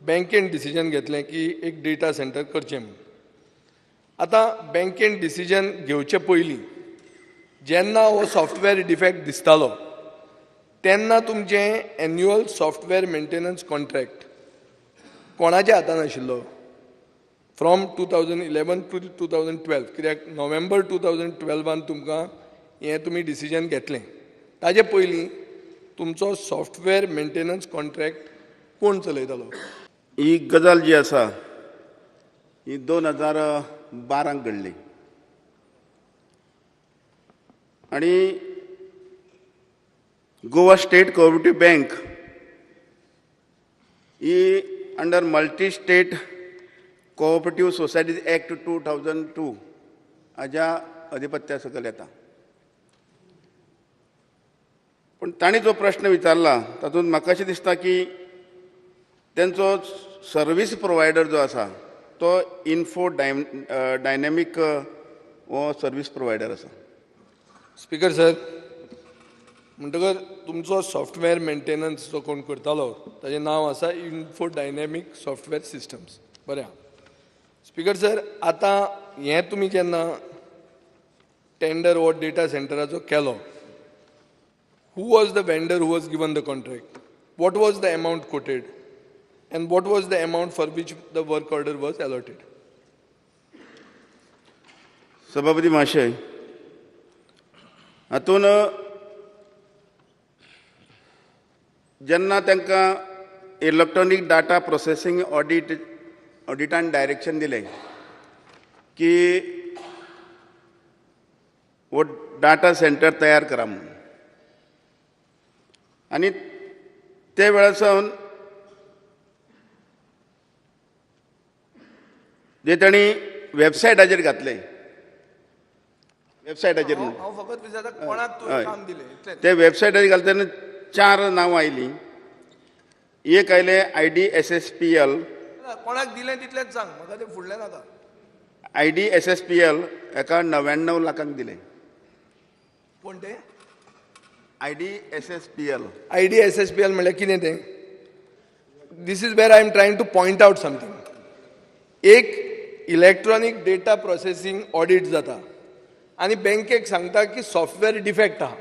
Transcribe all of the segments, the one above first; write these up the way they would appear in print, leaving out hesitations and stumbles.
बँकेन डिसिजन घेतलें की एक डेटा सेंटर करचें म्हणून. आतां बँकेन डिसिजन घेवचे पयलीं जेन्ना हो सॉफ्टवेअर डिफेक्ट दिसतालो तेन्ना तुमचें एन्युअल सॉफ्टवेअर मेंटेनन्स कॉन्ट्रॅक्ट कोणाच्या हातान आशिल्लो? फ्रॉम 2011 टू 2012, कित्याक नोव्हेंबर 2012 तुमकां हें तुमी डिसिजन घेतलें, ताजे पयलीं तुमचो सॉफ्टवेअर मेंटेनन्स कॉन्ट्रॅक्ट कोण चलयतालो? ही गजाल जी आसा ही 2012 घडली आनी गोवा स्टेट कोऑपरेटिव्ह बँक ही under multi state cooperative societies act 2002 हाज्या अधिपत्या सकयल येता. पूण तांणी जो प्रश्न विचारला तातूंत म्हाका अशें दिसता की तेंचो सर्वीस प्रोवायडर जो आसा तो इन्फो डायनॅमीक हो सर्वीस प्रोवायडर आसा. स्पीकर सर, म्हणटकर तुमचो सॉफ्टवेअर मेंटेनन्स जो कोण करतालो ताजें नांव आसा इन्फो डायनॅमीक सॉफ्टवेअर सिस्टम्स. बरें आसा स्पीकर सर, आतां हें तुमी जेन्ना टेंडर हो डेटा सेंटराचो केलो, who was the vendor who was given the contract, what was the amount quoted and what was the amount for which the work order was allotted? सभापती महाशय, हातूंत जेन्ना तांकां इलेक्ट्रॉनीक डाटा प्रोसेसींग ऑडिटान डायरेक्शन दिलें की हो data centre तयार करा म्हणून, आनी ते वेळार सावन जे तांणी वेबसायटाचेर घातले, वेबसायटाचेर ते वेबसायटाचेर घातले तेन्ना 4 नांवां आयलीं. एक आयलें IDSSPL, कोणाक दिलें तितलेंच सांग, म्हाका तें फुडलें नाका. IDSSPL हेका 99 लाखांक दिलें. कोण तें? IDSSPL. IDSSPL म्हणल्यार कितें तें? This is where I am trying to point out something. एक इलेक्ट्रॉनीक डेटा प्रोसेसींग ऑडिट जाता आनी बँकेक सांगता की सॉफ्टवेअर डिफेक्ट आहा.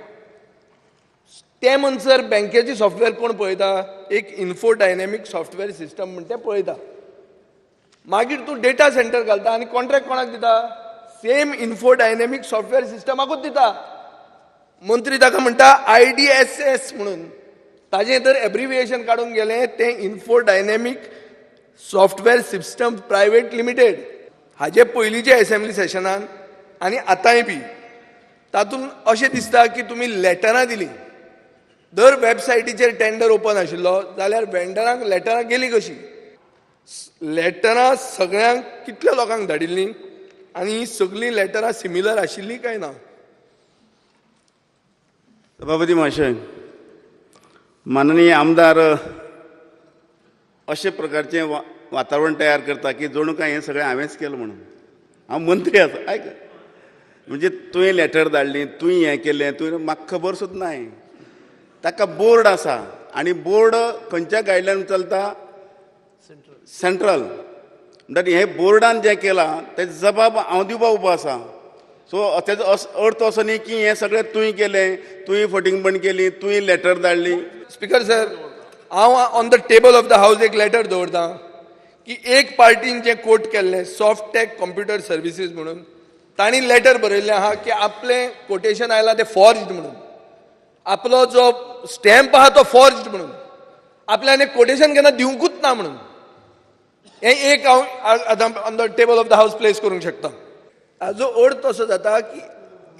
ते म्हणसर बँकेची सॉफ्टवेअर कोण पळयता? एक इन्फो डायनॅमीक सॉफ्टवेअर सिस्टम म्हण ते पळयता. मागीर तूं डेटा सेंटर घालता आनी कॉन्ट्रॅक्ट कोणाक दिता? सेम इन्फो डायनॅमीक सॉफ्टवेअर सिस्टमाकूच दिता. मंत्री ताका म्हणटा IDSS म्हणून, ताजें जर एब्रिविएशन काडून गेलें तें info dynamic software system private limited. हाजे पयलींच्या एसेंब्ली सेशनान आनी आतांय बी तातूंत अशें दिसता की तुमी लेटरां दिलीं. दर वेबसायटीचेर टेंडर ओपन आशिल्लो जाल्यार वेंडरांक लेटरां गेलीं कशीं? लेटरां सगळ्यांक कितल्या लोकांक धाडिल्लीं आनी ही सगळीं लेटरां सिमिलर आशिल्लीं काय ना? सभापती महाशय, माननीय आमदार अशे प्रकारचें वातावरण तयार करता की जणू काय हें सगळें हांवेंच केलें म्हणून. हांव मंत्री आसा, आयक, म्हणजे तुवें लेटर धाडली, तुवें हें केलें, तुवें, म्हाका खबर सुद्दां ना. ताका बोर्ड आसा आनी बोर्ड खंयच्या गायडलायन चलता? सेंट्रल. म्हणटा हें बोर्डान जें केलां तें जबाब हांव दिवपा उबो आसा. सो तेजो अर्थ असो न्ही की हें सगळें तुवें केलें, तुवें फटींगपण केली, तुवें लेटर धाडली. स्पीकर सर, हांव on the table of the house एक लेटर दवरता की एक पार्टीन जें कोट केल्लें सॉफ्टटॅक कॉम्प्युटर सर्विसीस म्हणून, तांणी लेटर बरयल्लें आहा की आपलें कोटेशन आयलां तें फॉर्ज्ड म्हणून, आपलो जो स्टॅम्प आहा तो फॉर्ज्ड म्हणून, आपल्याने कोटेशन केन्ना दिवंकूच ना म्हणून. हें एक हांव आतां on the table of the house place करूंक शकता. हाजो अर्थ असो जाता की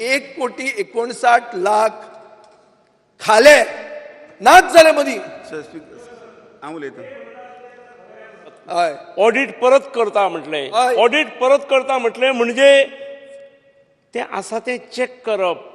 1,59,00,000 खाले नाच जाले मदीं. हांव उलयतां. हय, ऑडिट परत करता म्हटलें, ऑडिट परत करता म्हटलें म्हणजे तें आसा तें चॅक करप.